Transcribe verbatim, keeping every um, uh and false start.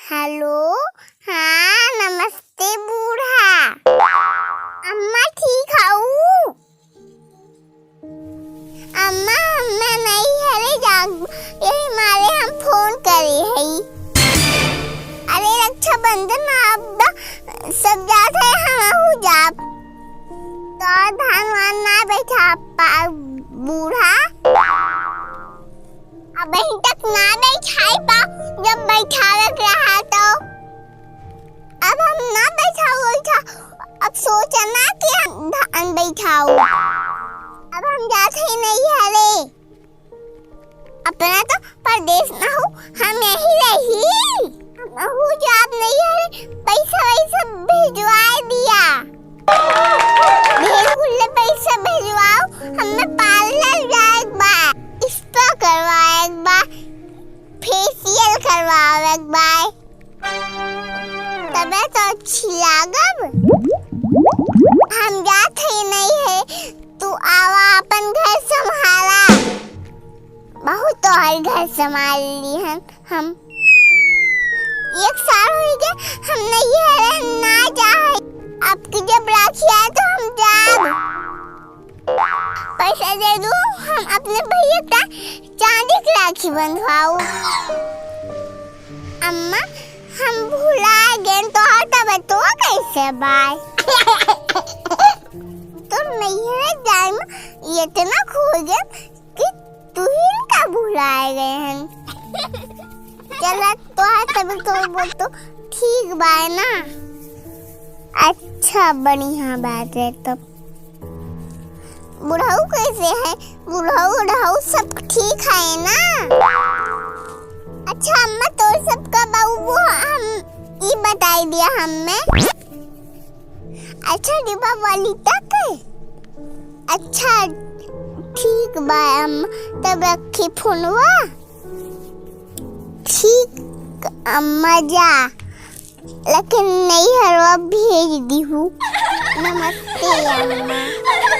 हेलो, हाँ, नमस्ते बूढ़ा। अम्मा ठीक हऊ? अम्मा, हम्मे नैहरे जाब, यही मारे हम फोन करे हई। अरे रक्षाबंधन अब सब जात है, हमहू जाब। तो धान वान ना बैठा पा बूढ़ा। अबहीं तक ना बैठाई पा, जब बैठावे के रहा तो। अब हम ना बैठाऊ, बैठा, अब सोचा ना कि हम धान बैठाऊ। अब हम जात ही नहीं हरे। अपना तो परदेस ना हो, हम यही रही। हमहू जाब नहीं हरे, पैसा वैसा भेजवाए दिया। ढेर कुल्ले पैसा भेजवाओ, हमें पार्लर जाए के बा, स्पा करवाए के बा, फेशियल करवावे के बा। तबे तो अच्छी लागब। हम जात ही नहीं है, तू आवा अपन घर संभाला। बहुत तोहर घर संभाल ली हन हम। एक साल हो गए, हम नैहरे ना जा है। अब की जब राखी आए तो हम जाब। पैसा दे दू, हम अपने भैया का चांदी की राखी बंधवाऊ। अम्मा, हम भुला गए, तोहर तबीयत कैसे बाय? तो नैहरे जाए में इतना खो गए कि तू ही इनका भुलाए गए हैं। चला, तोहार तबीयत तो बोल तो ठीक बाय ना? अच्छा, बढ़िया बात है तब। बुढ़ऊ कैसे है? बुढ़ऊ, उढ़ऊ सब ठीक है ना? अच्छा अम्मा, तो सबका बाबू वो हम ई बताई दिया हमें। अच्छा, दीपावली तक है? अच्छा, ठीक बा अम्मा, तब रखी फोनवा। ठीक अम्मा, जा, लेकिन नैहरवा भेज दीहू। नमस्ते अम्मा।